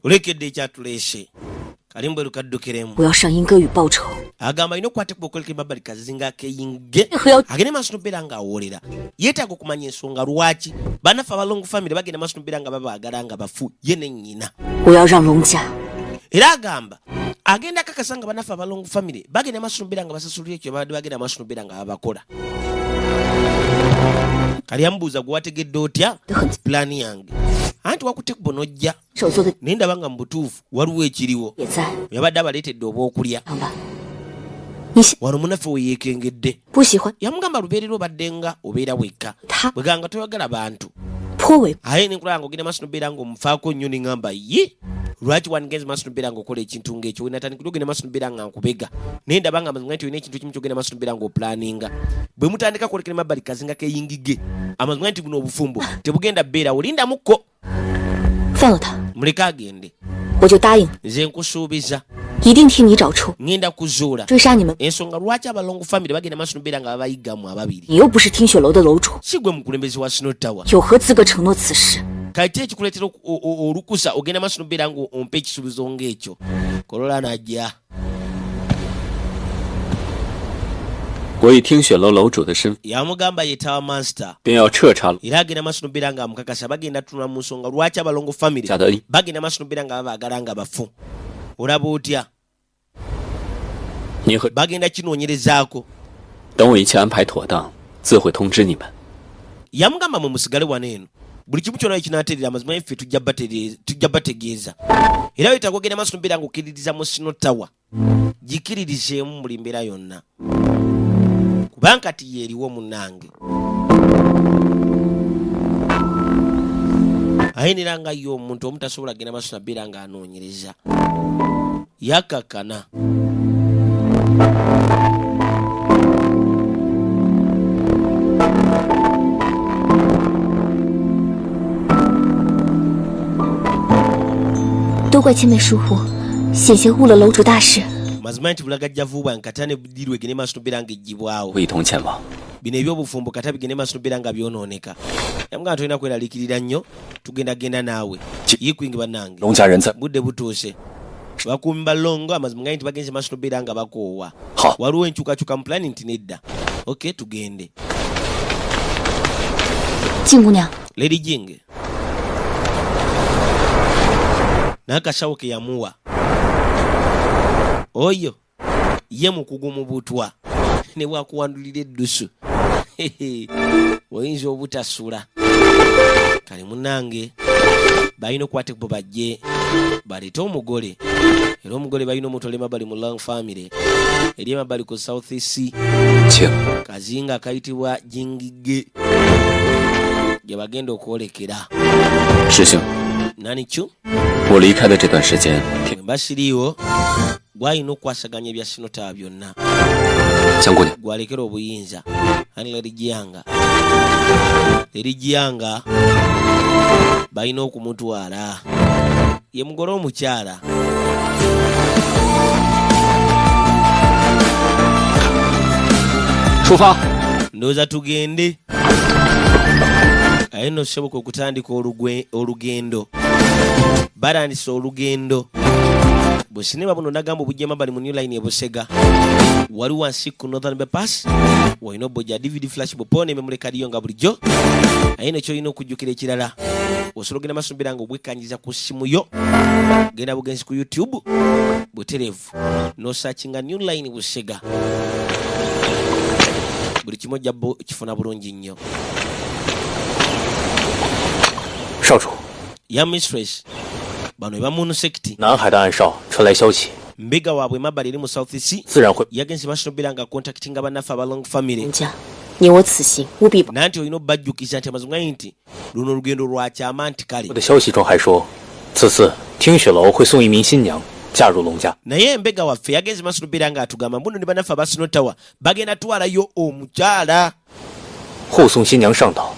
Olekedde ekyatuleese kalimbweru kaddukiremu. 我要上莺歌屿报仇。 Agamba alina okukwata ekkubo okwolekera emabbali kazinga keyinge, agende maaso nobeera ng'awoolera. Yeetaaga okumanya ensonga lwaki bannaffe abalongo famire bagenda maaso nobeera nga babaagala nga bafu, ye ne nnyina. 我要让龙家 Era agamba agenda akakasa nga bannaffe abalongo famire bagenda maaso nobeera nga basasulira ekyo babadde bagenda maaso nobeera nga babakola. Kali amubuuza, gwe wategedde otya 的很 pulaani yange? Anti wakutte ekkubo n'ojja, 手做的 naye ndaba nga mu butuufu waliwo ekiriwo. 也在 Yabadde abaleetedde obwokulya. 样吧？你喜 Wano munaffe weyeekengedde. 不喜欢 Yamugamba lubeerera obadde nga obeera wekka, 他 bweganga toyagala bantu, 颇为 aye nenkulaba nga ogenda maaso nobeera nga omufaako nnyo, neŋŋamba ye lwaki wangenze maaso nobeera nga okola ekintu ng'ekyo? Wenatandikira ogenda maaso nobeera nga nkubega, naye ndaba nga amazima nti olina ekintu ekimu kyogenda maaso nobeera nga opulaninga. Bwe mutandika kwolekera emabbali kazinga keyingige, amazima nti buno obufumbo tebugenda bbeerawo. Lindamukko. 放了他， Muleke agende. 我就答应， Nze nkusuubiza 一定替你找出 ŋŋenda kuzuula 追杀你们。 ensonga lwaki abalongo famire bagenda maaso nobeera nga babayiggamu ababiri. 你又不是听雪楼的楼主， Si gwe mukulembeze wa Snow Tower? 有何资格承诺此事？ Kati ekikuleetera olukusa ogenda maaso nobeera nga ompa ekisuubizo ng'ekyo? Kolola najja. 我以听雪楼楼主的身份， Yamugamba ye Tower Master, 便要彻查 era agenda maaso nobeera nga amukakasa bagenda tunula mu nsonga lwaki abalongo famire 家的恩。 bagenda maaso nobeera nga babaagala nga bafu. Olaba otya? 您和 Bagenda kinoonyerezaako. 等我一切安排妥当，自会通知你们。 Yamugamba mwe musigale wano eno, buli kimu kyonna ekinaaterera amazima yaffe tujja bategeeza. Era wetaaga ogenda maaso nobeera nga okkiririza mu Snow Tower, gikiririzeemu buli mbeera yonna, kubanga kati yeeriwo munnange. Aye nera nga ye omuntu omu tasobola genda maaso nabeera ng'anoonyereza, yakakana. 都怪青梅疏忽，险些误了楼主大事。 Mazima nti bulagajjavu bwange kata ne budirwe egende maaso nobeera ng'eggyibwawo. 会一同前往。 Bino ebyobufumbo kata bigende maaso nobeera nga byonooneka. Yamugamba tolina kweraliikirira nnyo, tugenda genda naawe yikwingi bannange. 龙家人在 Budde butuuse, bakuumi balongo amazima gali nti bagenze maaso nobeera nga bakoowa. Ha. Waliwo enkyukakyuka mu pulani nti nedda, ok, tugende. 静姑娘， Lady Jing n'akasawo ke yamuwa oyo ye mukugu mu butwa, ne bwakuwandulira eddusu oyinza obutasula. Kale munnange balina okukwata ekkubo bajje baleete omugole, era omugole balina omutwala emabbali mu Long family eri emabbali ku South Sea, 请。 kazinga akayitibwa Jingige gye bagenda okwolekera. 师兄， Nani kyo? 我离开的这段时间，听 Mba siriiwo, gwalina okukwasaganya ebya Sinotawa byonna. 江姑娘， Gwalekera obuyinza ani? Lerijyanga, lerijyanga balina okumutwala ye mugole omukyala. 出发。 Ndowooza tugende. Aye nno soboka okutandika olugendo. Batandise olugendo businema buno. Nagamba obujja bali mu New Line ebusega wali wansi ku Northern Bypass, walina obojja DVD flash bupone ememulekaliyo nga bulijjo. Aye nekyolina okujjukira ekirala, osobola ogenda maaso nobeera nga obwekkanyiza ku ssimu yo, genda bugenzi ku YouTube buterevu nosakinga New Line Busega, buli kimu ojja kifuna bulungi nnyo. 少主， Ya mistress, bano ebamunusekiti. 南海的暗哨传来消息， Mbega waabwe emabbali eri mu South Sea 自然会 yagenze maaso nobeera nga contactinga bannaffe aba Long family. 人家，你我此行务必 Nanti olina obbajjukiza nti amazima gali nti luno olugendo lwakyama nti kale. 我的消息中还说，此次听雪楼会送一名新娘嫁入龙家。 Naye embega waffe yagenze maaso nobeera nga atugamba mbuno ne bannaffe aba Snow Tower bagenda twalayo omukyala. 护送新娘上岛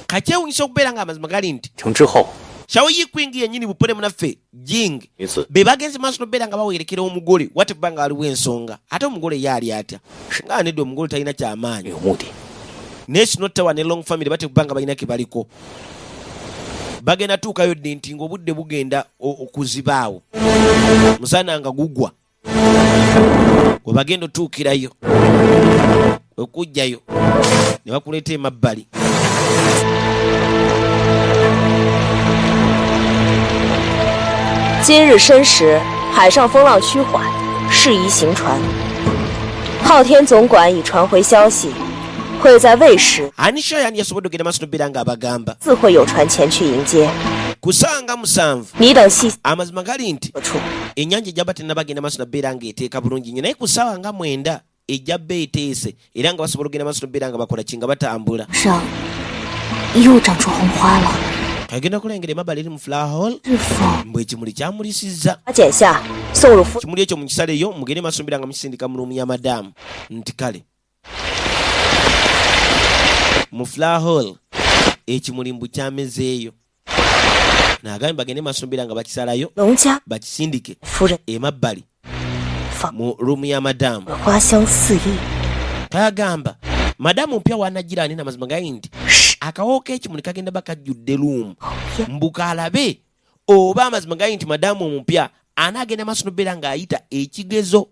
Kakyewunyisa okubeera nga amazima gali nti 成之后， Shawo Yikwingi yennyini bupone munaffe Jing 女子 be bagenze maaso nobeera nga bawerekera omugole wate kubanga waliwo ensonga. Ate omugole ye ali atya nga nedda? Omugole talina kyamaanyi. 有目的。 Naye Snow Tower ne Long family bate kubanga balina ke baliko. Bagenda tuukayo ddi nti ng'obudde bugenda okuzibaawo, musana nga gugwa, we bagenda otuukirayo okujjayo ne bakuleeta emabbali. 今日申时，海上风浪趋缓，适宜行船。昊天总管已传回消息，会在未时 Anisha yani yasobodde okugenda maaso nobeera ng'abagamba 自会有船前去迎接。 Ku ssaawa 7 你等细 amazima gali nti 处。 Ennyanja ejjaba tennabagenda maaso nabeera ng'eteeka bulungi nnyo, naye ku ssaawa nga 9 ejja bba eteese era nga basobola okugenda maaso nobeera nga bakola ki, nga batambula. 上又长出红花了， Agenda kulengera emabbali eri mu flower hall 是否 mbwe ekimuli kyamulisizza. 剪下送入夫 Kimuli ekyo mukisaleyo mugende maaso nobeera nga mukisindika mu ruumu ya madaamu nti kale mu flower hall ekimuli mbu kyamezeeyo, naagambye bagende maaso nobeera nga bakisalayo 农家 bakisindike 夫人 emabbali 仿 mu ruumu ya madaamu. 花香四溢， Kayagamba madamu mpya wanagira ani namazima gali nti 是 akawoowo k'ekimuli kagenda bakajjudde luumu 烟 mbuka alabe oba amazima gali nti madamu omupya anaagenda maaso nobeera ng'ayita ekigezo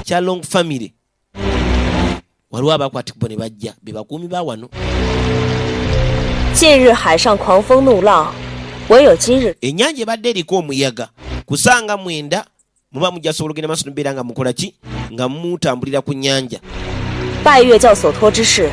kya Long family. Waliwo abakwatibwa ne bajja be bakuumi ba wano. 近日海上狂风怒浪，唯有今日 Ennyanja ebadde eriko omuyaga kusanga 9 muba mujja sobola ogenda maaso nobeera nga mukola ki, nga mutambulira ku nnyanja. 拜月教所托之事，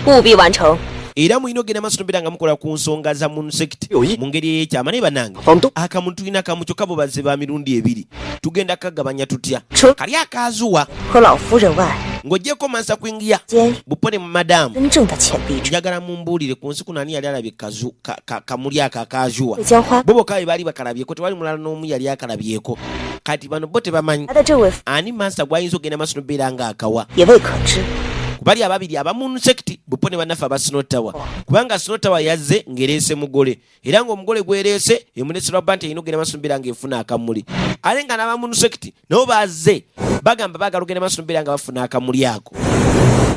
务必完成。 Era mulina ogenda maaso nobeera nga mukola ku nsonga za munsect mu ngeri ey'ekyama, naye bannange 房东 akamuntu tulina kamu kyokka bo bazze ba mirundi ebiri, tugenda kagabanya tutya? 除 Kali akaazuwa 和老夫人外， ng'oggyeko mansa kwingiya 间 bupone mu madaamu, 真正的钱币之 njagala mumbuulire ku nsi kuno ani yali alabye kamuli ako akaazuwa? 会将花 Bo bokka be baali bakalabyeko, tewali mulala n'omu yali akalabyeko. Kati bano bo tebamanyi 来的这位 ani mansa gwayinza okugenda maaso nobeera nga akawa 也未可知。 Kubali ababiri aba munsect bupo ne bannaffe aba Snotawa, kubanga Snotawa yazze ng'ereese mugole era ng'omugole gwereese emuleeserwa bba nti erina okugenda maaso nobeera ng'efuna akamuli, ate nga n'aba munsect nabo bazze bagamba baagala okugenda maaso nobeera nga bafuna akamuli ako.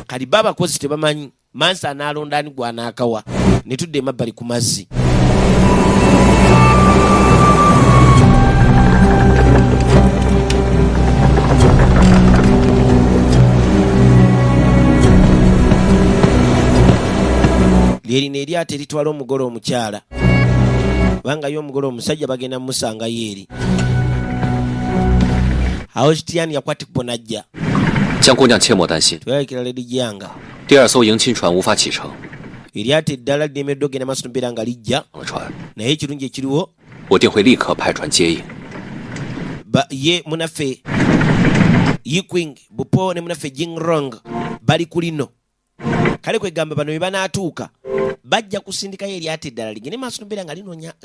Kati ba abakozi tebamanyi mansa anaalonda ani gw'anaakawa. Ne tudda emabbali ku mazzi. Lyerino eryato eritwala omugole omukyala, kubanga ye omugole omusajja bagenda mumusangayo eri awo. Kitiyani yakwatibwa najja. 江姑娘切莫担心， Twerabikira Ledi Janga. 第二艘迎亲船无法启程， Eryato eddala liremeddwa ogenda maaso nobeera nga lijja, 了船， naye ekirungi ekiriwo 我定会立刻派船接应。 Ye munaffe Yiquing Bupo ne munaffe Jingrong bali ku lino. Kale kwegamba bano bwe banaatuuka bajja kusindikayo eryato eddala ligende maaso nobeera nga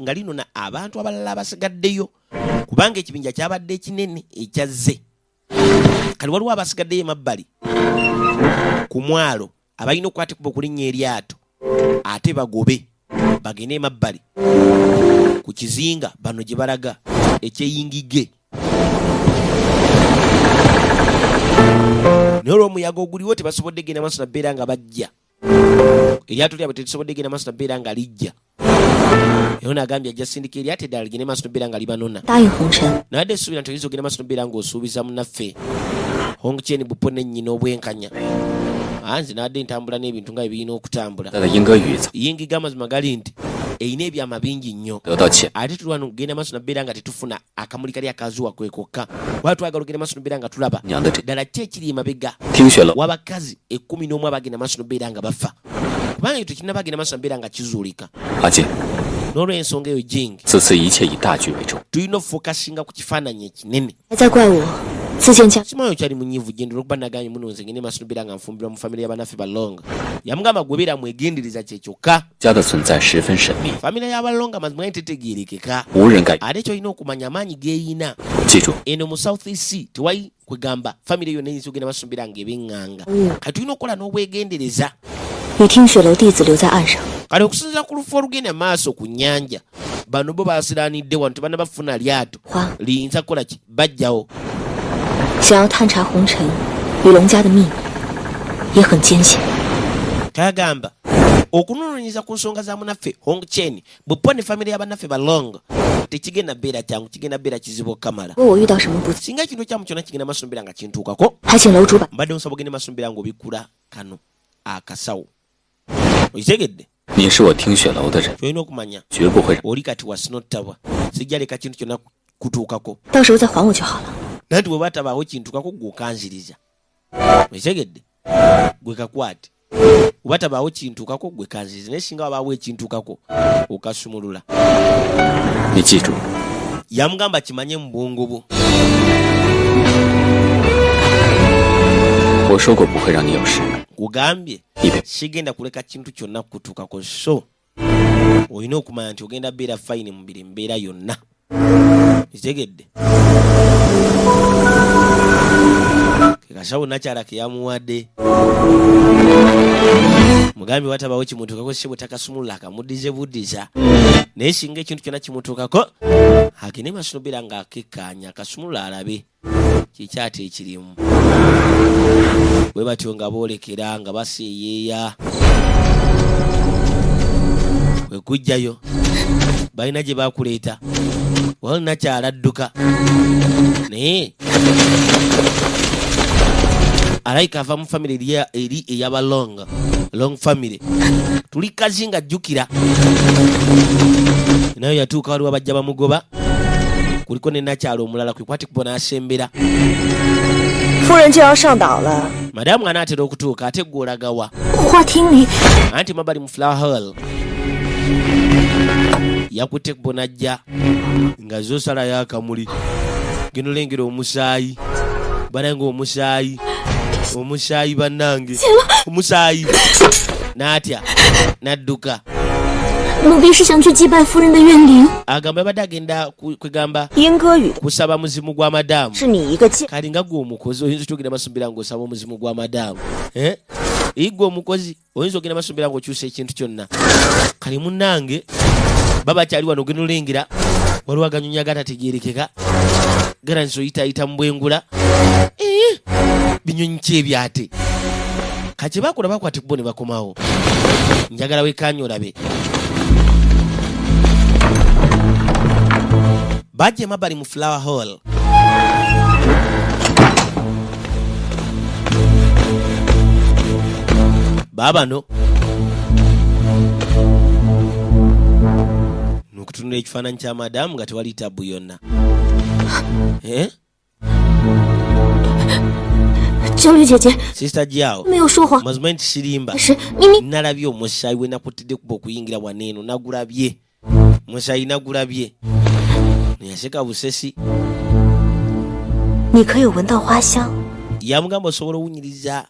nga linona abantu abalala abasigaddeyo, kubanga ekibinja kyabadde ekinene ekyazze. Kale waliwo abasigaddeyo emabbali ku mwalo abalina okukwatikuba okulinnya eryato ate bagobe bagende emabbali ku kizinga bano gye balaga ekyeyingige, naye olw'omuyaga oguliwo tebasobodde genda maaso nabeera nga bajja. Eryato lyabwe terisobodde genda maaso nabeera nga lijja, era nagambye ajja sindika eryato eddala ligende maaso nabeera nga libanona. 答应红尘， Nabadde suubira nti oyinza ogenda maaso nobeera ng'osuubiza munnaffe Hongchen Bupo ne nnyina obwenkanya. Anze nabadde ntambula n'ebintu nga bye birina okutambula. 带的莺歌语 Yingiga amazima gali nti erina ebyama bingi nnyo, 得到钱， ate tulwana okugenda maaso nabeera nga tetufuna akamuli kali akazuwa kwe kokka, kuba twagala okugenda maaso nobeera nga tulaba 娘的这 ddala ki ekiri emabega 听雪楼 w'abakazi 11 abagenda maaso nobeera nga bafa, kubanga ekyo tekinnaba genda maaso nabeera nga kizuulika. 阿金， N'olw'ensonga eyo Jing, 此次一切以大局为重。 tulina okufokasinga ku kifaananyi ekinene. 还在怪我自荐家 Simanyi okyali munyiivu genda olwokuba nagambye muno nze ngende maaso nobeera nga nfumbirwa mu famire y'abannaffe Balonga. Yamugamba gwebeera mwegendereza kye kyokka. 家的存在十分神秘， Famire y'Abalonga mazima tetegeerekeka, 无人敢。 ate kyolina okumanya amaanyi geeyina 记住， eno mu South Sea tewali kwegamba famire yonna eyinza okugenda maaso nobeera ng'ebeŋŋanga. Kati tulina okukola n'obwegendereza. 与听雪楼弟子留在岸上， Kale okusinziira ku lufu olugenda maaso ku nnyanja, bano bo basiranidde wano tebanna bafuna lyato 花 liyinza kukola ki bajjawo. 想要探查红尘与龙家的秘密，也很艰险。 Kagamba Okunoonyereza ku nsonga za munaffe Hong Chen bwepo ne famire y'abannaffe ba Long tekigenda beera kyangu, kigenda beera kizibu okukamala. 如果我遇到什么不， Singa ekintu kyamu kyonna kigenda maaso mbeera nga kintuukako, 还请楼主把 mbadde nsaba ogende maaso mbeera ng'obikkula kano akasawo, okitegedde? 你是我听雪楼的人， Kyolina okumanya, 绝不会让 oli kati wa sinottabwa, sijja leka kintu kyonna kutuukako. 到时候再还我就好了。 Naye nti bwe batabaawo kintukako, gwe okanziriza, okitegedde? Gwe kakwate, bwe batabaawo kintukako gwe kanziriza, naye singa wabaawo ekintukako okasumulula. 你记住， Yamugamba kimanye mu bwongo bwo. 我说过不会让你有事。 Kugambye 你别 sigenda kuleka kintu kyonna kutuukako, so olina okumanya nti ogenda beera fine mubiri mbeera yonna, kitegedde? Kekasawo nakyala keyamuwadde, mugambye watabawo kimutuukako si bwe takasumulula akamuddize buddiza, naye singa ekintu kyonna kimutuukako agende maaso nobeera nga akekkaanya akasumulula alabe kikyate ekirimu. Bwe batyo nga boolekera nga baseeyeeya kwe kujjayo balina gye bakuleeta, wali nakyala adduka naye alayika ava mu famire eri eyaba Long Long family. Tuli kazi nga jjukira nayo yatuuka, waliwo abajja bamugoba, kuliko ne nakyala omulala kwe kwati kubo n'asembera. 夫人就要上岛了， Madamu anaatera okutuuka, ate gwe olagawa? 花厅里 Anti mabali mu Flower Hall yakutte kubo najja nga zosalayo akamuli, genda olengera omusaayi banange, omusaayi, omusaayi bannange, omusaayi, n'atya n'adduka. 奴婢是想去祭拜夫人的怨灵。 Agamba yabadde agenda kwegamba 莺歌语 kusaba muzimu gwa madamu. 是你一个贱， Kali nga gwe omukozi oyinza otya ogenda masumbira ng'osaba omuzimu gwa madamu, eh? Igwe omukozi oyinza ogenda masumbira ng'okyusa ekintu kyonna? Kali munnange babakyali wano, ogenda olengera waliwo aganyonyi agatategeerekeka garansi oyitaayita mu bwengula. Eh, binyonyi ki ebyate? Kati bakola bakwata ekkubo ne bakomawo. Njagala wekkaanya olabe bajja emabbali mu Flower Hall. Baabano nokutunula ekifaananyi kya madamu nga tewali tabu yonna. Eh? 娇绿姐姐 Sister Jiao, 没有说谎， mazima nti sirimba. 是明明 Nalabye omusaayi we nakutidde kuba okuyingira wano eno, nagulabye musaayi, nagulabye, yaseka busesi. 你可有闻到花香？ Yamugamba osobola owunyiriza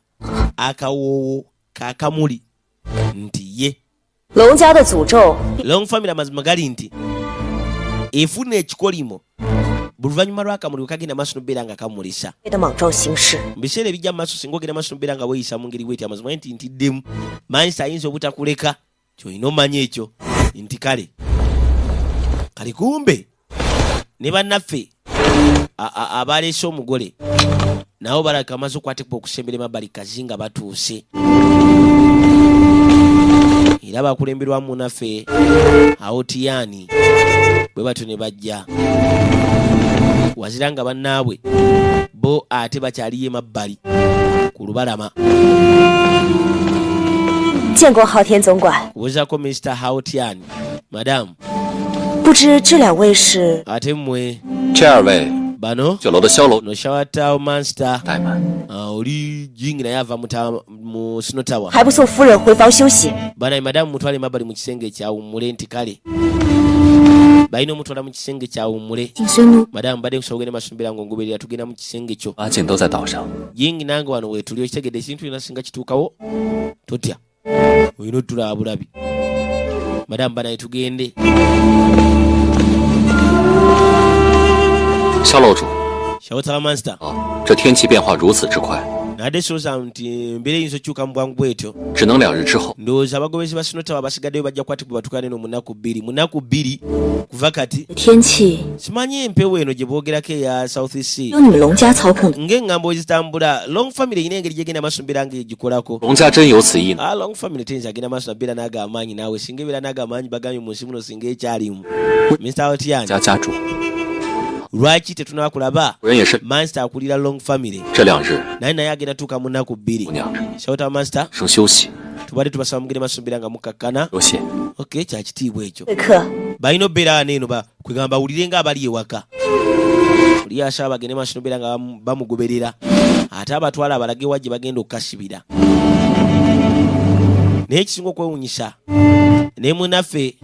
akawoowo kakamuli? Nti ye. 龙家的诅咒 Long family amazima gali nti efuna ekikolimo buli luvannyuma lw'akamuli kagenda maaso nobeera nga kamulisa. 的莽撞行事， Mu biseera ebijja mu maaso singa ogenda maaso nobeera nga weeyisa mu ngeri bweti, amazima nti ntiddemu mansa ayinza obutakuleka, kyolina omanya ekyo nti kale kali kumbe ne bannaffe abaleese omugole nabo balabika amaze okukwatibwa okusembera emabbali kazi nga batuuse, era bakulemberwamu naffe Aotiyaani, bwe batyo ne bajja wazira nga bannaabwe bo ate bakyaliyo emabbali ku lubalama. 见过昊天总管， Kubuuzaako Mr Haotian, madamu. 不知这两位是？ Ate mmwe? 这二位 Bano 酒楼的萧楼 no Shawatao Monster 怠慢， oli jingi naye ava mu Snow Tower. 还不送夫人回房休息？ Bana madamu mutwale emabbali mu kisenge kyawummule, nti kale balina omutwala mu kisenge kyawummule. 请随奴 Madamu, mbadde nkusaba ogende maaso mbeera ng'ongoberera, tugenda mu kisenge kyo. 阿静都在岛上， Yingi nange wano weetuli, okitegedde? Ekintu kyonna singa kituukawo totya, olina otulaba bulabi. Madamu banaye tugende. 萧楼主 Shawatao Monster, 啊，这天气变化如此之快， Nadde sooza nti embeera eyinza okukyuka mu bwangu bwetyo. 只能2日之后。 Ndowooza abagobezi ba Snow Tower basigaddeyo bajja kukwatibwa batukane no mu nnaku 2. Mu nnaku 2 kuva kati. 天气 Simanyi empewo eno gye boogerako eya South Sea. 由你们龙家操控的， Ng'eŋŋambo ezitambula, Long Family erina engeri gyegenda maaso mbeera ng'egikolako. 龙家真有此意呢？ Ah, Long Family teyinza agenda maaso nabeera n'aga amaanyi naawe singa ebeera n'aga amaanyi bagambye mu nsi muno singa ekyalimu. Mr. Otian. 家家主 Lwaki tetunaba kulaba 果然也是 Master akulira Long Family. 这2日 Naye naye agenda tuuka mu nnaku 2. 姑娘 Shouta Master. 生休息， Tubadde tubasaba mugende maaso mbeera nga mukakkana. 多谢。 Okay, kya kitiibwa ekyo. 贵客， Balina obbeera wano eno kwegamba bawulire ng'abali ewaka. Oli asaba bagende maaso n'obeera nga bamugoberera. Ate abatwala abalage wa gye bagenda okukasibira. Naye ekisinga okwewuunyisa ne munnaffe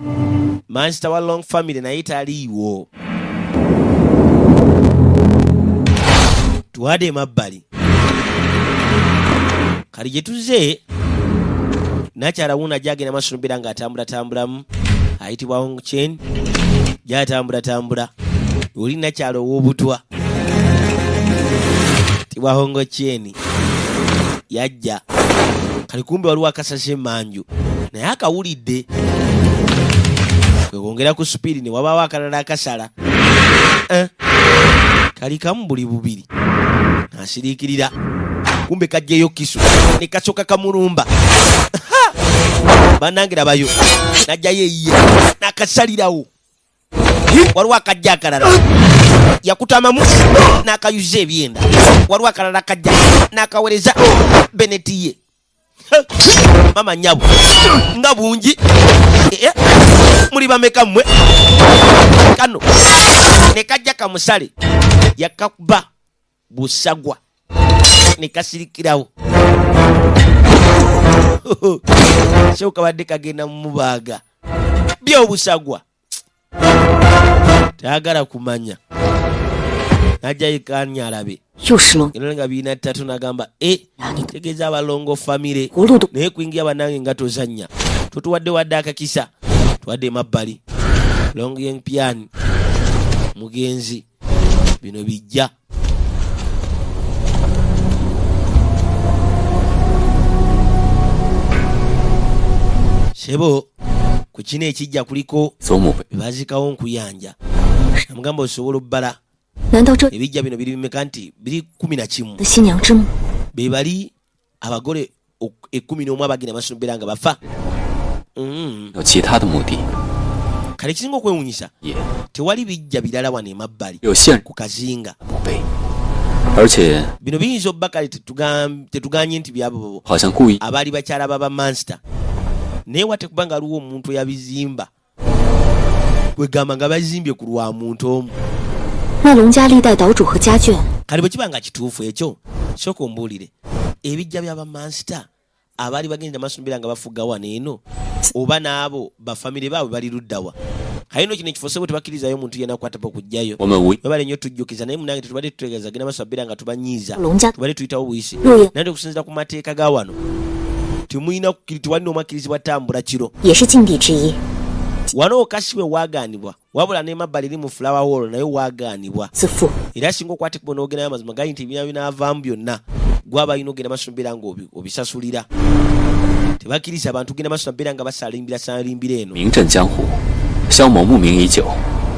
Master wa Long Family naye taliiwo. Tuwadde emabbali. Kali gye tuzze nakyala wuuno ajja agenda maaso n'obeera ng'atambulatambulamu ayitibwa Hong Chen gy'atambulatambula. Oli nakyala ow'obutwa tibwa Hong Chen yajja. Kali kumbe waliwo akasase emmanju naye akawulidde kwe kwongera ku supiiri ne wabaawo akalala akasala. Kali kamu buli bubiri asiriikirira kumbe kajjeyo kisu ne kasooka kamulumba. Bannange labayo n'ajjayo eyiye n'akasalirawo. Waliwo akajja akalala yakutamamu n'akayuza ebyenda. Waliwo akalala akajja n'akawereza Beneti ye. Mama nnyabo nga bungi muli bameka mmwe. Kano ne kajja kamusale yakakuba busagwa ne kasirikirawo. Sebo kabadde kagenda mu mubaaga by'obusagwa tayagala kumanya. Najja yekanya alabe. 又是龙 Era nga birina ttatu n'agamba tegeeza abalongo famire 葫芦都 naye kuyingira bannange nga tozannya. Totuwadde wadde akakisa tuwadde emabbali. Long Yeng Pian mugenzi bino bijja. Sebo ku kino ekijja kuliko 祖母辈 bazikawo nkuyanja. Namugamba osobola obbala 难道这 ebijja bino biri bimeka nti biri 11. 的新娘之母 Be bali abagole 11 abagenda maaso n'obeera nga bafa. 有其他的目的， Kale kisinga okwewuunyisa 也 tewali bijja birala wano emabbali 有现 ku kazinga. 墓碑，而且 Bino biyinza obba kale tetuganye nti byabo 好像故意 abaali bakyala baba Master. Naye wate kubanga waliwo omuntu eyabizimba kwegamba nga bazimbye ku lwa muntu omu. 那龙家历代岛主和家眷 Kale bwe kiba nga kituufu ekyo sooka ombuulire ebijja by'aba Master abaali bagenda maaso n'obeera nga bafuga wano eno oba n'abo bafamire baabwe bali ludda wa. Kale nno kino ekifo sebo tebakkirizayo omuntu yenna kukwatako okujjayo. 我们无意 Webale nnyo tujjukiza naye munnange tetubadde tutegeeza genda maaso abeera nga tubanyiiza. 龙家 Tubadde tuyitawo buyisi. 入夜 Naye okusinziira ku mateeka ga wano temulina tewali n'omu akkirizibwa ttambula kiro. 也是禁地之一。 Wano okasiwe waagaanibwa wabula n'emabbali eri mu Flower Hall naye waagaanibwa. 自负 Era singa okwata ekkubo n'ogendayo amazima gali nti ebinywa binaavaamu byonna gw'aba alina ogenda maaso n'obeera ng'obisasulira. Tebakkiriza abantu kugenda maaso nabeera nga basalimbira salimbira eno. 名震江湖，萧某慕名已久，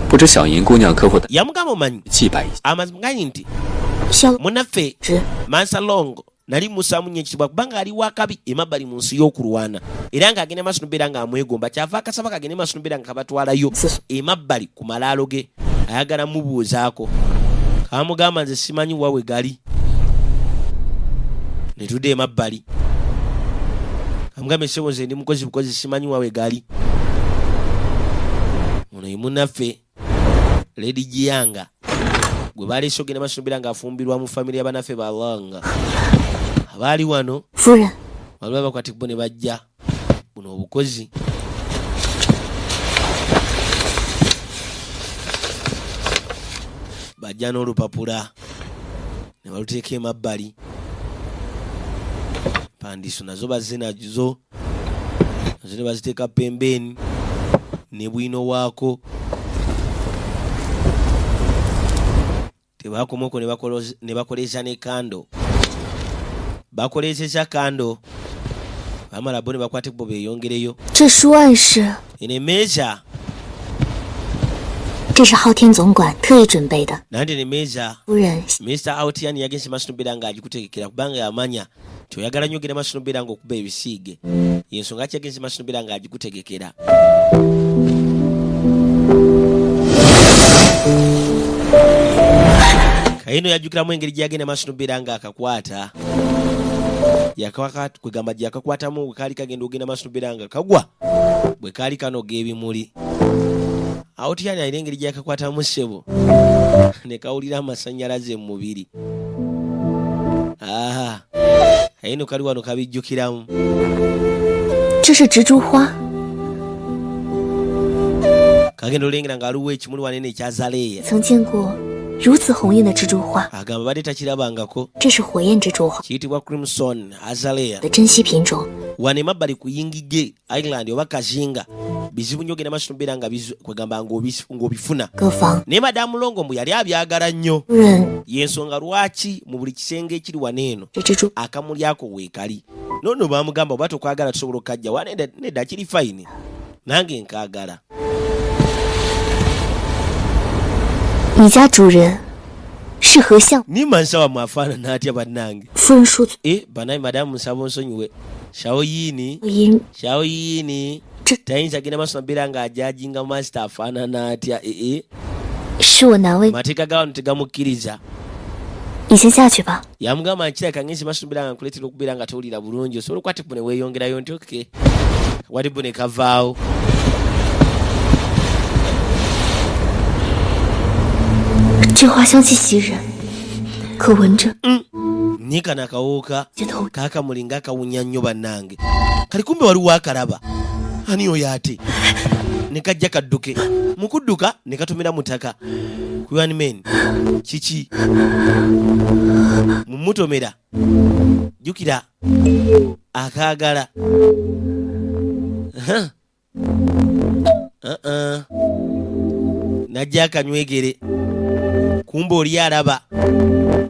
不知小银姑娘可否 Yamugamba omanyi 祭拜一下？ amazima gali nti 萧 munnaffe 之 Mansa Long nali musaamu nnyo ekitiibwa kubanga ali wakabi emabbali mu nsi y'okulwana era ng'agenda maaso n'obeera ng'amwegomba kyava akasaba kagende maaso n'obeera nga kabatwalayo emabbali ku malaalo ge ayagala mubuuzaako. Kamugamba nze simanyi wa we gali. Ne tudda emabbali. Kamugamba ssebo nze ndi mukozi bukozi simanyi wa we gali. Ono ye munnaffe Lady Jianga gwe baleese ogenda maaso n'obeera ng'afumbirwa mu famire y'abannaffe ba Long. Abaali wano 夫人， waliwo abakwata ekkubo ne bajja buno obukozi. Bajja n'olupapula ne baluteeka emabbali. Mpandiiso nazo bazze nazo nazo ne baziteeka pembeeni ne bwino waako. Tebaakoma okwo ne bakoleza ne kando. Bakoleeseza kando. Bamala bo ne bakwata ekkubo beeyongereyo. 这书案是 Eno emmeeza. 这是昊天总管特意准备的， Nandi eno emmeeza 夫人 Mr. Aotian yagenze maaso n'obeera ng'agikutegekera kubanga yamanya nti oyagala nnyo ogenda maaso n'obeera ng'okuba ebisiige. Yensonga ki yagenze maaso n'obeera ng'agikutegekera. Kayino yajjukiramu engeri gye yagenda maaso n'obeera ng'akakwata. Kwegamba gye yakakwatamu bwe kaali kagenda ogenda maaso n'obeera nga kagwa bwe kaali kanoga ebimuli. Aotian alina engeri gye yakakwatamu ssebo ne kawulira amasannyalaze mu mubiri. Aha, kayino kali wano kabijjukiramu. 这是蜘蛛花， Kagenda olengera nga waliwo ekimuli wanene ekya zaleeya. 曾见过如此红艳的蜘蛛花， Agamba badde takirabangako. 这是火焰蜘蛛花 Kiyitibwa crimson azalea. 的珍稀品种， Wano emabbali ku Yingige Island oba Kazinga bizibu nnyo ogenda maaso n'obeera nga kwegamba ng'obifuna. 各方 Naye Madamu Longo mbu yali abyagala nnyo. 夫人 Y'ensonga lwaki mu buli kisenge ekiri wano eno 这蜘蛛 akamuli ako weekali. Nonno baamugamba oba tokwagala tusobola okukajja wa nedda nedda kiri fayini nange nkaagala. 你家主人是何相 Nimba nsaba mwafaanana atya bannange. 夫人说 E banaye madamu nsaba onsonyiwe. Shaoyini 因 Shaoyini 这 tayinza genda maaso nabeera ng'ajajinga masita afaanana atya ee 是我难为 mateeka ga wano tegamukkiriza. 你先下去吧。 Yamugamba nkireka ngenze maaso nabeera nga nkuleetera okubeera nga towulira bulungi osobola okukwata ebbu ne weeyongerayo nti okay wali bbu ne kavaawo. 这花香气袭人，可闻着 Ni kano akawuka 街头 kaakamuli nga kawunya nnyo bannange. Kali kumbe waliwo akalaba ani oyo ate ne kajja kadduke mu kudduka ne katomera mu ttaka kuyanmen kiki mumutomera jjukira akaagala. Aha. Uh-uh. Najja akanywegere kumbe oli alaba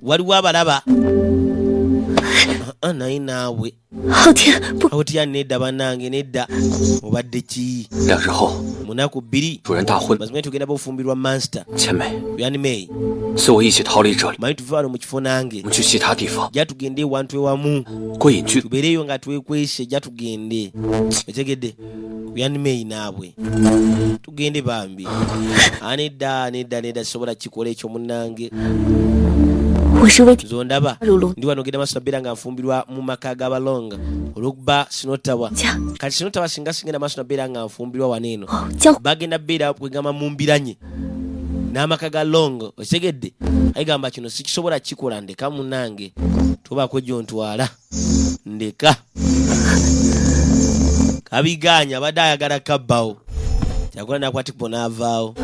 waliwo abalaba. Uh-uh, naye naawe 昊天不 otya nedda bannange nedda obadde ki 2日后， munaku bbiri 主人大婚， mazima tugenda baofumbirwa mansita 千美 yanmei 随我一起逃离这里， manyi tuve wano mu kifo nange 我们去其他地方 ja tugende ewantu ewamu 过隐居。 tubeereyo nga twekwese ja tugende otegedde yanmei naabwe tugende bambi. Anedda nedda nedda sisobola kikola ekyo munnange. 我是为 Nze ondaba 如龙 ndi wano ogenda maaso nabeera nga nfumbirwa mu maka g'abalonga olw'okuba sinotawa 家 kati sinotawa singa singenda maaso nabeera nga nfumbirwa wano eno 江 bagenda beera kwegamba mumbiranye n'amaka ga longo okitegedde ayigamba kino sikisobola kikola ndeka munnange tobaako gyontwala ndeka kabiganya abadde ayagala kabbawo kyakola nakwatikubo n'avaawo.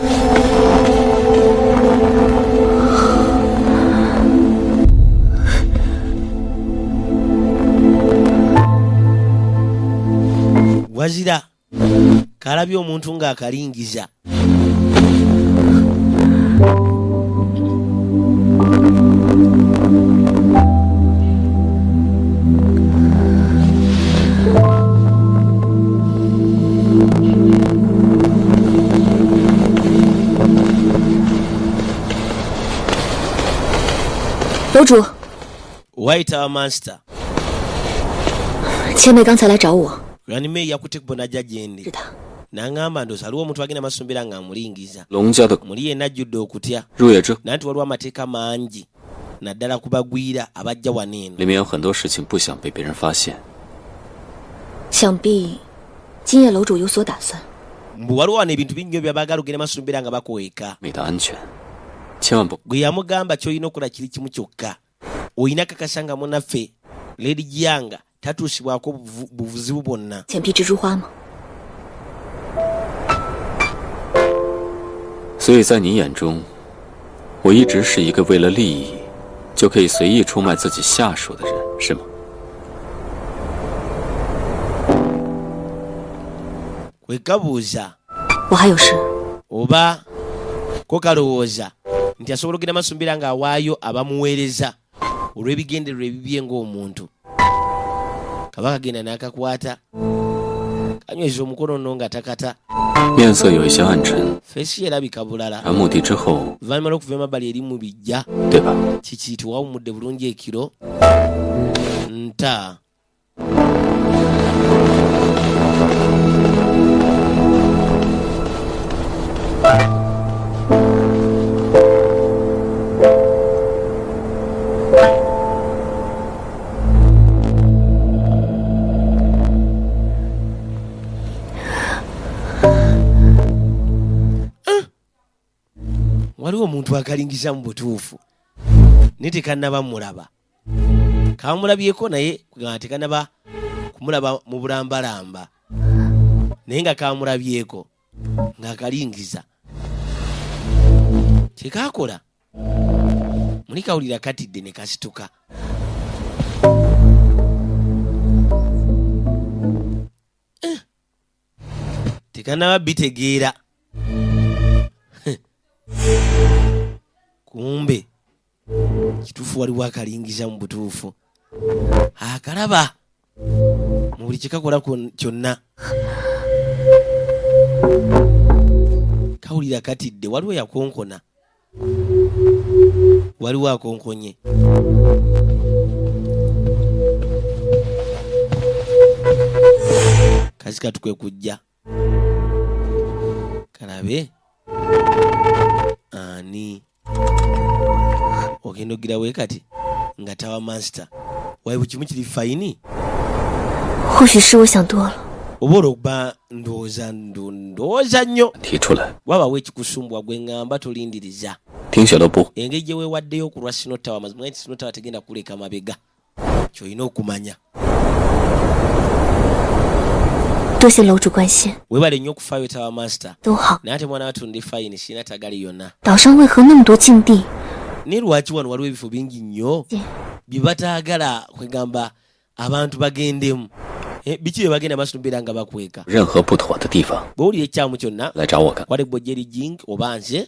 Wazira kalabye omuntu ng'akalingiza. 楼主， White Tower Master 千妹刚才来找我， Ranime yakutte kubo n'ajja gye ndi 是她。 n'aŋŋamba ndowooza aliwo omuntu agenda maaso mbeera ng'amulingiza 龙家的 muli yenna ajjudde okutya 入夜之 nanti waliwo amateeka mangi naddala ku bagwira abajja wano eno. 里面有很多事情不想被别人发现。 想必今夜楼主有所打算。 Mbu waliwo wano ebintu bingi nnyo byabaagala ogenda maaso mbeera nga bakweka. 你的安全，千万不 Gwe yamugamba ky'olina okukola kiri kimu kyokka olina kakasa nga munnaffe Lady Jianga tatuusibwako buvuzibu bwonna. 浅皮蜘蛛花吗？ 所以在你眼中，我一直是一个为了利益就可以随意出卖自己下属的人，是吗？ Kwe kabuuza 我还有事， oba ko kalowooza nti asobola okugenda maaso mbeera ng'awaayo abamuweereza olw'ebigendererwa ebibye ng'omuntu. Kabaka genda n'akakwata kanyweza omukono nno nga takata. 面色有一些暗沉。 Face erabika bulala. 而墓地之后， Oluvannyuma lw'okuva emabbali eri mu bijja. 对吧？ Kiki tewawummudde bulungi ekiro nta. Waliwo omuntu akalingiza mu butuufu naye tekannaba mulaba, kamulabyeko naye kugamba tekannaba kumulaba mu bulambalamba, naye nga kamulabyeko ng'akalingiza. Kyekakola muli kawulira katidde ne kasituka. Tekannaba bitegeera. Kumbe kituufu waliwo akalingiza mu butuufu, akalaba mu buli kyekakola kyonna. Kawulira katidde, waliwo yakonkona, waliwo akonkonye. Kazi katukwe kujja kalabe ani ogenda ogira we kati nga tawa master wayi bukimu kiri fine. 或许是我想多了。 Oba olwokuba ndowooza ndowooza nnyo. 提出来， Wabawo ekikusumbwa gwe ŋŋamba tolindiriza. 听雪楼不 Engeri gye weewaddeyo okulwa Sinotawa, mazima nti Sinotawa tegenda kuleka mabega, ky'olina okumanya. 多谢楼主关心， Weebale nnyo okufaayo Tawa Master, 都好。 naye ate mwana wattu ndi fine, sirina tagali yonna. 岛上为何那么多禁地？ Naye lwaki wano waliwo ebifo bingi nnyo bye bataagala kwegamba abantu bagendemu? Biki bye bagenda maaso nobeera nga bakweka? 任何不妥的地方 Bw'owulira ekyamu kyonna 来找我干。 wali gwe Jerry Jing oba nze,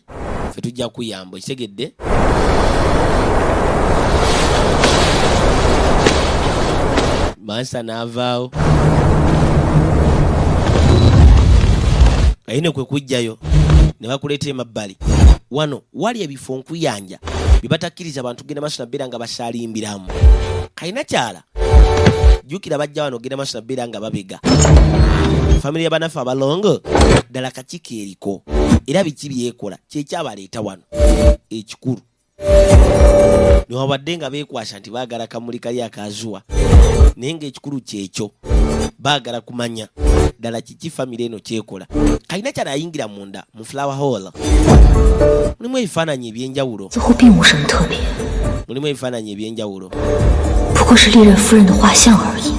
ffe tujja kuyamba, okitegedde? Mansa n'avaawo ayine kwe kujjayo ne bakuleeta emabbali. Wano wali ebifo nkuyanja bye batakkiriza bantu kugenda maaso nabeera nga basaalimbiramu. Kalina kyala jjukira bajja wano ogenda maaso nabeera nga babega famire y'abanafu abalongo ddala kakiiko eriko era biki byekola kyekyabaleeta wano ekikulu. Newabadde nga beekwasa nti baagala kamuli kali akazuwa, naye ng'ekikulu kyekyo baagala kumanya ddala kiki famire eno kyekola. Kalina kyala ayingira munda mu Flower Hall, mulimu ebifaananyi ebyenjawulo, 似乎并无什么特别， mulimu ebifaananyi ebyenjawulo, 不过是历任夫人的画像而已。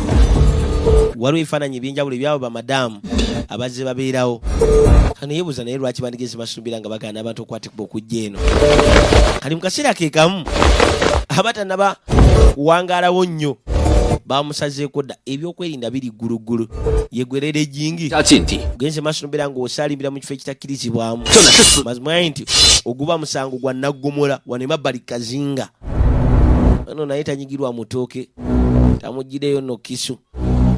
Waliwo ebifaananyi ebyenjawulo ebyabo bamadamu abazze babeerawo. Kano yeebuuza naye lwaki bandigezi basuubira nga bagaana abantu okwatikibwa okujja eno. Kali mu kaseera ke kamu abatannaba kuwangaalawo nnyo bamusazeeko dda, ebyokwerinda biri gguluggulu, yegwerera ejingi 家禁地， genze maaso nobeera ng'osaalimbira mu kifo ekitakkirizibwamu. 正乃是死。 Mazima nti oguba musango gwa naggomola wano emabbali kazinga. Ono naye tanyigirwa mutooke, tamuggireyo nno kisu.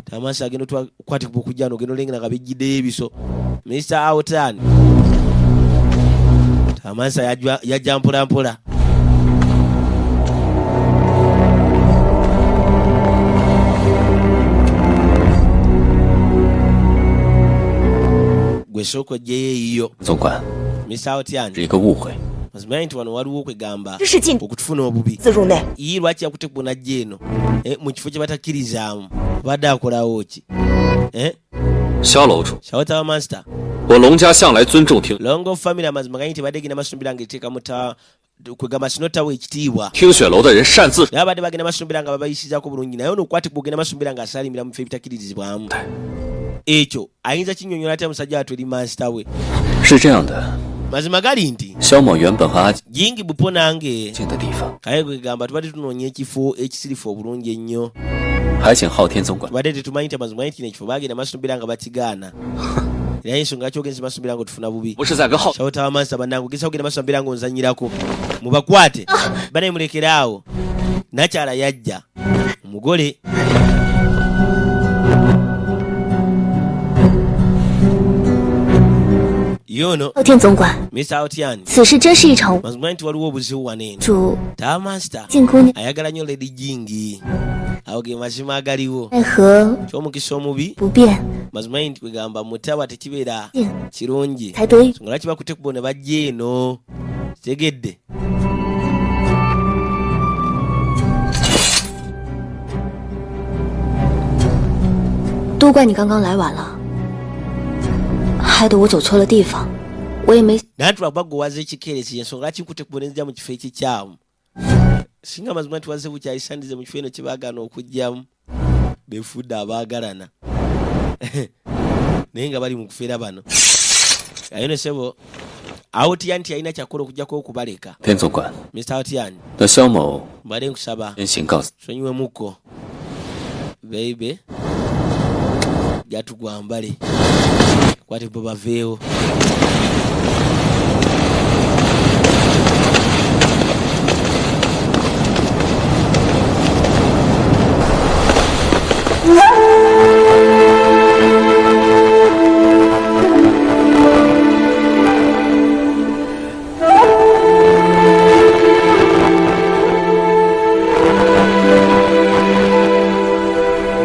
Tamasa agenda okwatikibwa okujja wano ogenda olengera nga bijjiddeyo ebiso. Mr. Autan Tamasa yajja mpola mpola. Gwe sooka oggyeyo eyiyo. 总管 Mr. Autan, 是一个误会， mazima nti wano waliwo okwegamba 这是禁 okutufuna obubi. 自入内， Ye lwaki yakutte najja eno mu kifo kye batakkirizaamu badde akolawo ki? 萧楼主， Shawatawa Master, 我龙家向来尊重听 Longo family amazima ganyi tebadde genda masumbira nga eteeka muta kwegamba Sinotawa ekitiibwa. 听雪楼的人擅自 Naye abadde bagenda masumbira nga babayisizaako bulungi, naye ono okwatibwa ogenda masumbira nga asaalimbira mu bifo ebitakkirizibwamu. Ekyo ayinza kinnyonnyola atya musajja wattu eri mansita we? 是这样的， Mazima gali nti 萧某原本和阿 Jingi Bupo nange 静的地方， kaye kwegamba tubadde tunoonya ekifo ekisirifu obulungi ennyo, 还请昊天总管 tubadde tetumanyi nti amazima nti kino ekifo bagenda masumbira nga bakigaana, era ensonga lwaki ogenze masumbira nga otufuna bubi. 不是在跟昊 Shawutawa Master bannange ogeza kugenda masumbira nga onzannyirako, mubakwate bane mulekere awo. Nakyala yajja omugole. Yono 昊天总管， Mr. Otian 此事真是一场 mazima nti waliwo obuzibu wano eno. 主 Tower Master 静姑娘 ayagala nnyo Lady Jingi, awo ge mazima agaliwo. 奈何 Ky'omukisa omubi 不便， mazima nti kwegamba mutawa tekibeera kirungi, 才得以 songa lwaki bakutte kubo ne bajja eno kitegedde. 都怪你刚刚来晚了，害得我走错了地方，我也没 Naye lwakuba gwe waza ekikeerezi, ensonga lwaki nkutte kubo ne nzija mu kifo ekikyamu. Singa mazima nti wazze bukyayisandize mu kifo eno kye baagaana okujjamu, befudde abaagalana naye nga bali mu kufeera bano. Ayo ne sebo Aotian nti alina kyakola okujjako okubaleka. 田总管， Mr. Aotian, 那肖某 mbadde nkusaba 先行告辞。 sonyiwemuko beibe jatugwambale kwate bo baveewo.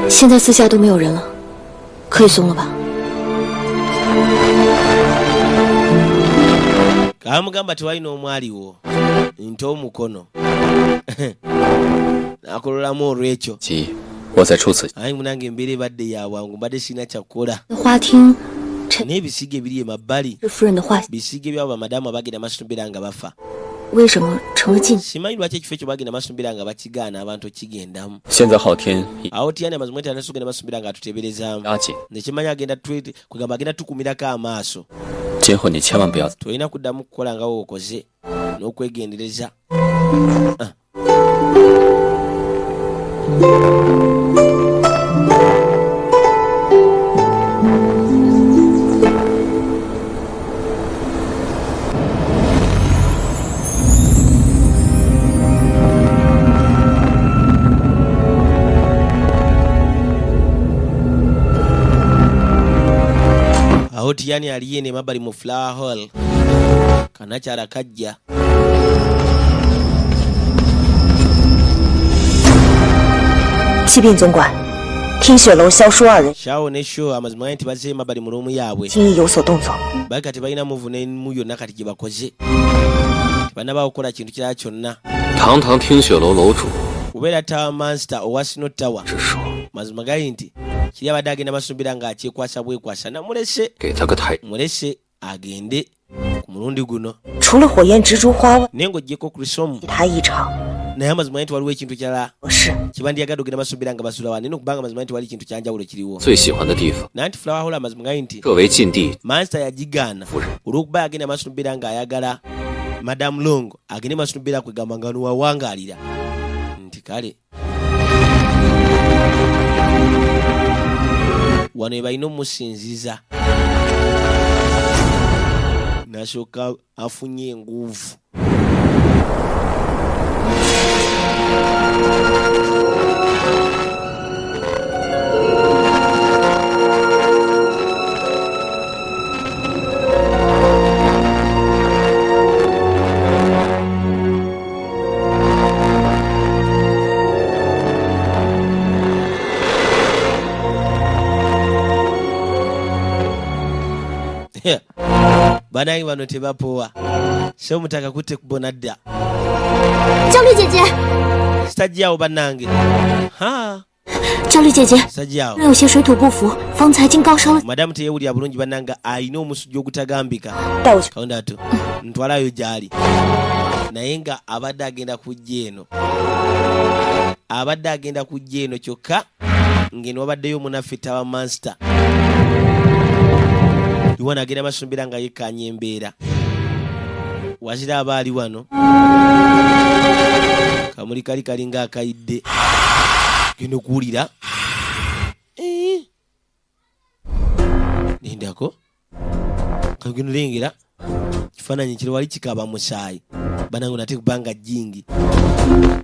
现在四下都没有人了，可以松了吧？ Kamugamba tewalina omwaliwo nti omukono nakololamu olwekyo. 急，我再出此。 Ayi munange, embeera ebadde ya bwangu, mbadde sirina kyakukola. 花厅陈 N'ebisiige ebiri emabbali 是夫人的画， bisiige byabo bamadamu abagenda maaso nobeera nga bafa. 为什么成了禁？ Simanyi lwaki ekifo ekyo bagenda maaso nobeera nga bakigaana abantu okigendamu. 现在昊天已 Awo tiyani amazima nti anasogenda maaso nobeera nga atuteeberezaamu, 押解， nekimanyi agenda kwegamba agenda tukumirako amaaso. 今后你千万不要 Tolina kuddamu kukola nga wookoze n'okwegendereza. Awo tiyani aliye ne mabbali mu Flower Hall, kanakyala kajja. 启禀总管，听雪楼萧叔二人 Shawo ne Sho amazima nti bazze emabbali mu ruumu yaabwe, 轻易有所动作， bali kati balina muvu n'emu yonna kati gye bakoze, tebannabaawo kukola kintu kirala kyonna. 堂堂听雪楼楼主 Kubeera Tower Master owa Snow Tower, 之说， mazima gali nti kiri abadde agenda masumbira ng'akyekwasa bwekwasa, namulese 给他个台。 mulese agende ku mulundi guno. 除了火焰蜘蛛花外， Naye ng'oggyeko Krisomu, 其他异常 naye amazima nti waliwo ekintu kirala 不是 kibandyagadde ogenda masumbira nga basula wano, nokubanga amazima nti wali kintu kyanjawulo kiriwo. 最喜欢的地方， Naye nti Flower Hall amazima gali nti 设为禁地。 Master yagigaana 夫人， olw'okuba yagenda maaso nobeera ng'ayagala Madam Long agende maaso nobeera kwegamba nga niwawangaalira nti kale wano we balina omusinziza nasooka afunye enguvu. Banange bano tebapowa, semutaka kutte kubona dda. 焦虑姐姐， Sitajjawo bannange ha. 焦虑姐姐， Sitajjawo. 有些水土不服，方才竟高烧了。 Madamu teyewulira bulungi bannange, alina omusujja ogutagambika. 带我去。 Katonda to ntwalayo gy'ali, naye nga abadde agenda kujja eno, abadde agenda kujja eno kyokka ng'eno wabaddeyo omunaffe Tower Master iwana agenda masumbira nga yekkaanya embeera wazira aba ali wano kamuli kali kalinga akayidde genda okuwulira. Eh. Lindako kagenda olengera kifaananyi kiro wali kikaaba musaayi banange, nate kubanga jingi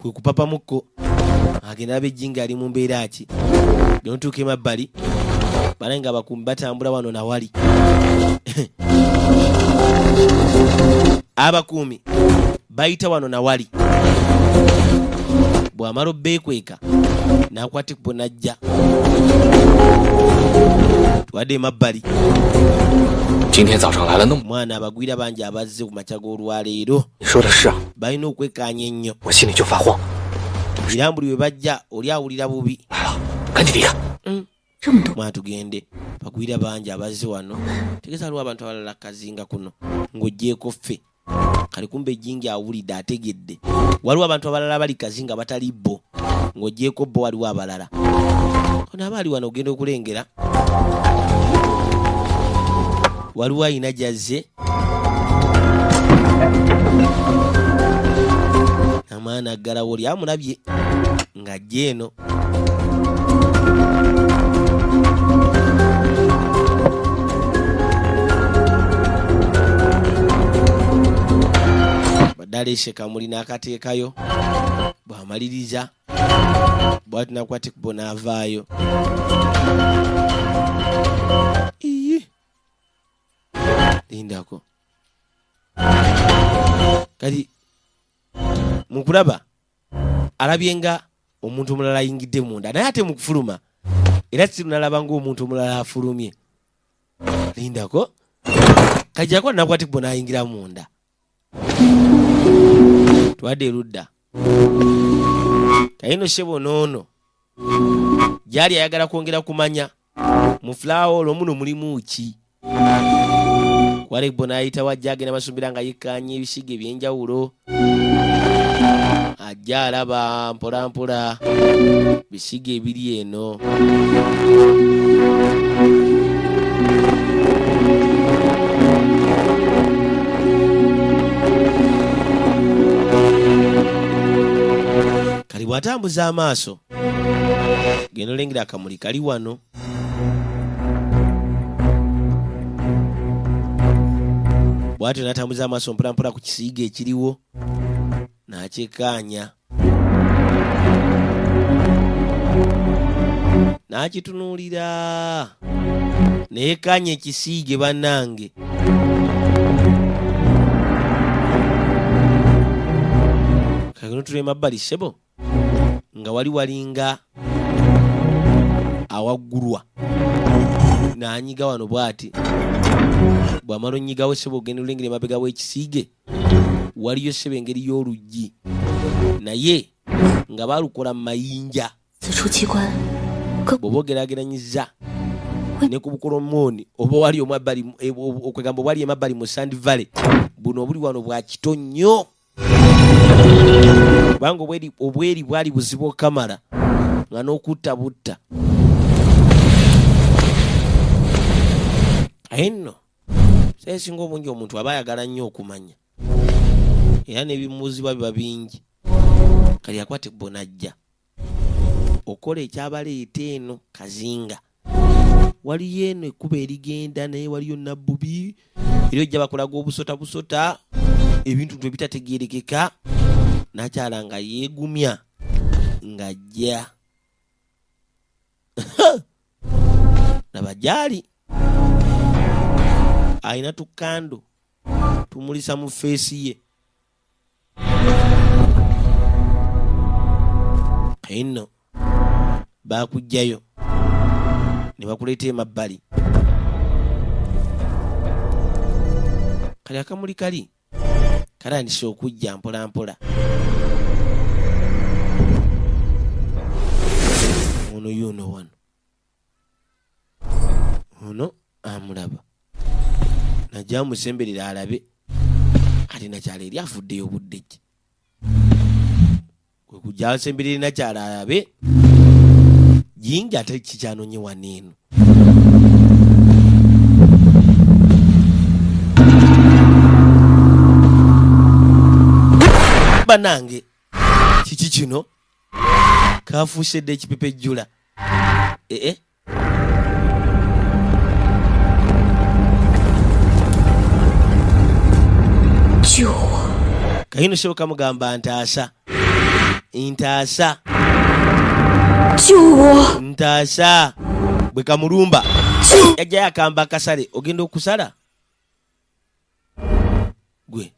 kwe kupapamukko agenda aba ejjingi ali mu mbeera ki, notuuka emabbali Bale nga abakuumi batambula wano nawali. Abakuumi bayita wano nawali. Bw'amala obbeekweka n'akwata ekkubo n'ajja. Twadde emabbali. 今天早上来了那么， Mwana abagwira bangi abazze ku makya g'olwaleero. 你说的是啊， Balina okwekkaanya ennyo. 我心里就发慌。 Era buli we bajja oli awulira bubi. 来了，赶紧离开。 这么多， Mwana tugende. Bagwira bangi abazze wano. Tegeeza waliwo abantu abalala kazinga kuno ng'oggyeeko ffe. Kale kumbe ejjingi awulidde ategedde. Waliwo abantu abalala bali kazinga batali bo. Ng'oggyeeko bo waliwo abalala. Ono aba ali wano ogenda okulengera. Waliwo ayina gy'azze. Amaana aggalawo oli amulabye ng'ajja eno. Badde aleese kamuli n'akateekayo bw'amaliriza bw'ati n'akwata ekkubo n'avaayo. Iye lindako kati mu kulaba alabye nga omuntu omulala ayingidde munda naye ate mu kufuluma era si nalaba ng'omuntu omulala afulumye. Lindako kajjako nakwata ekkubo n'ayingira munda. Twadde erudda kayino ssebo n'ono gyali ayagala kwongera kumanya mu fulaawa olwo muno mulimu ki. Kwale ekkubo n'ayitawo ajja agenda masumbira nga yekkaanya ebisiige eby'enjawulo. Ajja alaba mpola mpola bisiige ebiri eno. Kali bw'atambuza amaaso genda olengera akamuli kali wano. Bw'atyo n'atambuza amaaso mpola mpola ku kisiige ekiriwo n'akyekkaanya n'akitunuulira neekkaanya ekisiige bannange. Kageno tuli emabbali ssebo nga wali walinga awaggulwa n'anyiga wano bw'ati. Bw'amala onnyigawo ssebo ogenda olengera emabega w'ekisiige waliyo ssebo engeri y'oluggi naye nga baalukola mu mayinja. 此处机关可 Bw'oba ogeraageranyiza ne ku Bukolomoni oba wali omabbali okwegamba obwali emabbali mu Sand Valley buno obuli wano bwa kito nnyo. Kubanga obweri bwali buzibu okamala nga n'okutta butta. Aye nno esinga obungi omuntu aba ayagala nnyo okumanya era n'ebimubuuzibwa biba bingi. Kali akwata ekkubo n'ajja okola ekyabaleeta eno kazinga. Waliyo eno ekkubo erigenda naye waliyo nabbubi era ojja bakulaga obusota busota ebintu ntu ebitategeerekeka. N'akyala nga yeegumya ng'ajja laba gy'ali alina tukando tumulisa mu feesi ye. Nno baakuggyayo ne bakuleeta emabbali. Kali akamuli kali katandise okujja mpola mpola. Ono yuno wano ono amulaba najja amusemberera alabe ate nakyala eri afuddeyo obudde ki. Kwe kujja asemberere nakyala alabe jingi ate kikyanonye wano eno. Bannange kiki kino kafuuse dda ekipepejjula. Ee 救我！ Kayino ssebo kamugamba ntaasa ntaasa 救我！ ntaasa bwe kamulumba Yajjayo akamba akasale, ogenda okusala gwe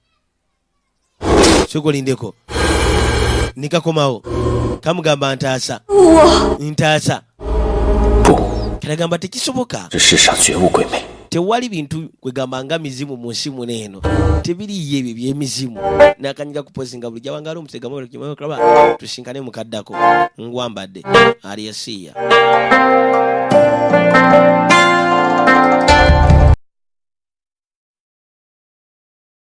sokolindeko nikakomawo kamugamba ntaasa ntaasa. 不， Kalagamba tekisoboka. 这世上绝无鬼魅。 Tewali bintu kwegamba nga mizimu mu nsi muno, eno tebiriyo ebyo byemizimu. Nakanyiga kupozinga buli jawangala omutegamukulaba tusinkane mukaddako ngwambadde aliyasiya.